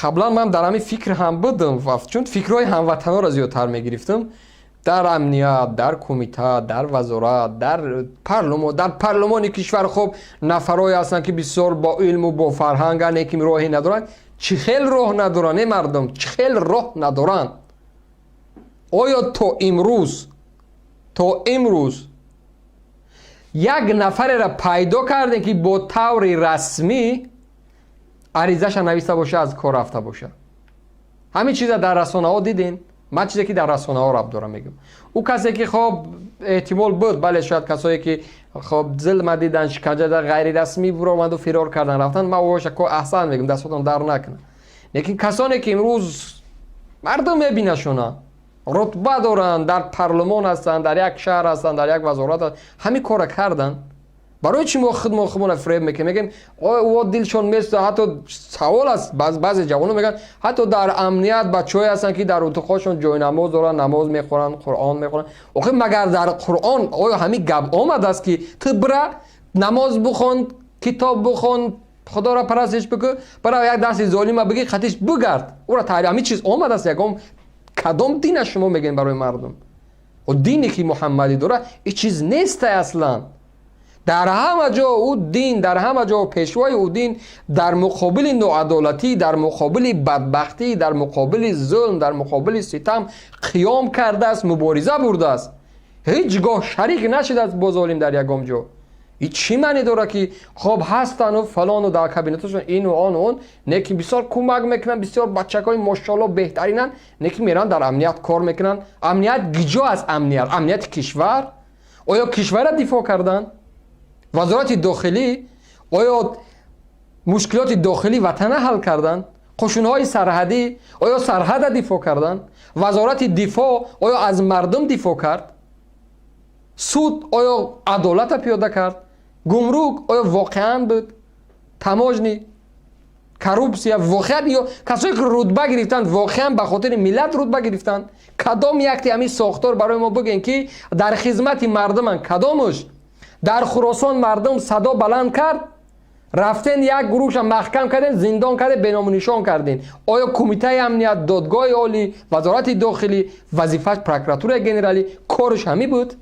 Қаблан ман дар ҳамин фикр ҳам будам, чун фикрҳои ҳамватанҳоро зиёдтар мегирифтам. Дар амният, дар кумита, дар вазорат, дар парлумон, дар парлумони кишвар хуб нафарое ҳастанд, ки бисёр бо илму бо фарҳанганд, лекин роҳе надоранд. Чӣ хел роҳ надоранд, э мардум, чӣ хел роҳ надоранд? Оё то имрӯз як нафареро пайдо кардем, ки бо таври расмӣ аризаша нависта боша, аз кор рафта боша? Ҳамин чиза дар расонаҳо дидем. Ман чизе, ки дар расонаҳо рабт дорам, мегӯям. Ӯ касе, ки хоб эҳтимол буд, бале, шояд касое, ки хоб зулма дидан, шиканҷа, ғайрирасмӣ буромаду фирор кардан, рафтан, ман оша аҳсан мегӯям, дастотон дар накунад. Лекин касоне, ки имрӯз мардум мебинашона, рутба доранд, дар парлумон ҳастанд, дар як шаҳр ҳастанд, дар як вазорат, ҳамин корро карданд. Барои чӣ мо худмо худмонро фиреб мекунем, мегӯем, о дилшон месӯзад? Ҳатто савол аст, баъзе ҷавонон мегӯянд, ҳатто дар амният бачаҳое ҳастанд, ки дар утоқҳошон ҷойнамоз доранд, намоз мехонанд, Қуръон мехонанд. Охир магар дар Қуръон оё ҳамин гап омадааст, ки ту бира намоз бихон, китоб бихон, Худоро парастиш бикун, бира як дасти золима бигир, хатиш бигард ӯра? Ҳамин чиз омадааст ягон кадом дина? Шумо мегӯем барои мардум, дине, ки муҳаммадӣ дорад, ин чиз нестай аслан. Дар ҳама ҷо ӯ дин, дар ҳама ҷо пешвои ӯ дин дар муқобили ноадолатӣ, дар муқобили бадбахтӣ, дар муқобили зулм, дар муқобили ситам қиём кардааст, мубориза бурдааст, ҳеҷ гоҳ шарик нашудааст бо золим дар ягон ҷо. И чӣ маъне дорад, ки хоб ҳастану фалону дар кабинеташон ину ону он, не ки бисёр кӯмак мекунанд, бисёр бачакҳои мошалло беҳтаринанд, не ки мераванд, дар амният кор мекунанд? Амният гиҷо аст? Амният, амнияти кишвар, оё кишварра дифоъ карданд? Вазорати дохилӣ оё мушкилоти дохилии ватана ҳал карданд? Қушунҳои сарҳадӣ оё сарҳада дифоъ карданд? Вазорати дифоъ оё аз мардум дифоъ кард? Суд оё адолата пиёда кард? Гумрук оё воқеан буд? Таможня, коррупсия воқеан ё касое, ки рутба гирифтанд, воқеан ба хотири миллат рутба гирифтанд? Кадом якти ҳамин сохтор барои мо бигӯем, ки дар хизмати мардуманд? Кадомуш? Дар Хуросон мардум садо баланд кард, рафтен, як гурӯҳша маҳкам кардем, зиндон кардем, беному нишон кардем. Оё Кумитаи амният, Додгоҳи олӣ, Вазорати дохилӣ вазифааш, Прокуратураи генералӣ корш ҳамин буд?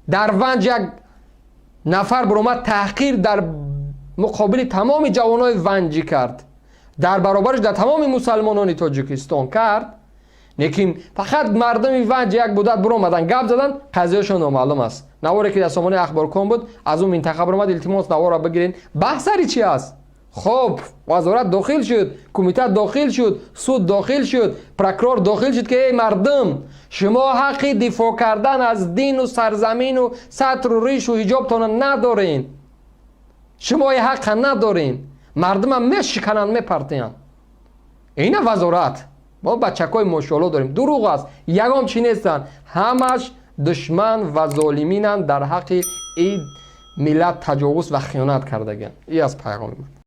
Дар Ванҷ як нафар буромад, таҳқир дар муқобили тамоми ҷавонои ванҷӣ кард, дар баробараш дар тамоми мусалмонони Тоҷикистон кард, лекин фақат мардуми Ванҷ як будат буромадан, гап задан, қазияшон номаълум аст. Наворе, ки дар сомонаи Ахборком буд, аз он минтақа буромад. Илтимос, навора бигирен. Баҳс сари чи аст? Хоб, вазорат дохил шуд, кумита дохил шуд, суд дохил шуд, прокурор дохил шуд, ки эй мардум, шумо ҳаққи дифоъ кардан аз дину сарзамину сатру ришу ҳиҷобтона надорен, шумо и ҳаққа надорен. Мардумам мешикананд, мепартиянд. Ина вазорат, мо бачакҳои мошоалло дорем. Дурӯғ аст, ягон чӣ нестанд, ҳамаш душман ва золиминанд, дар ҳаққи и миллат таҷовуз ва хиёнат кардагианд. И аз пайғоми ман.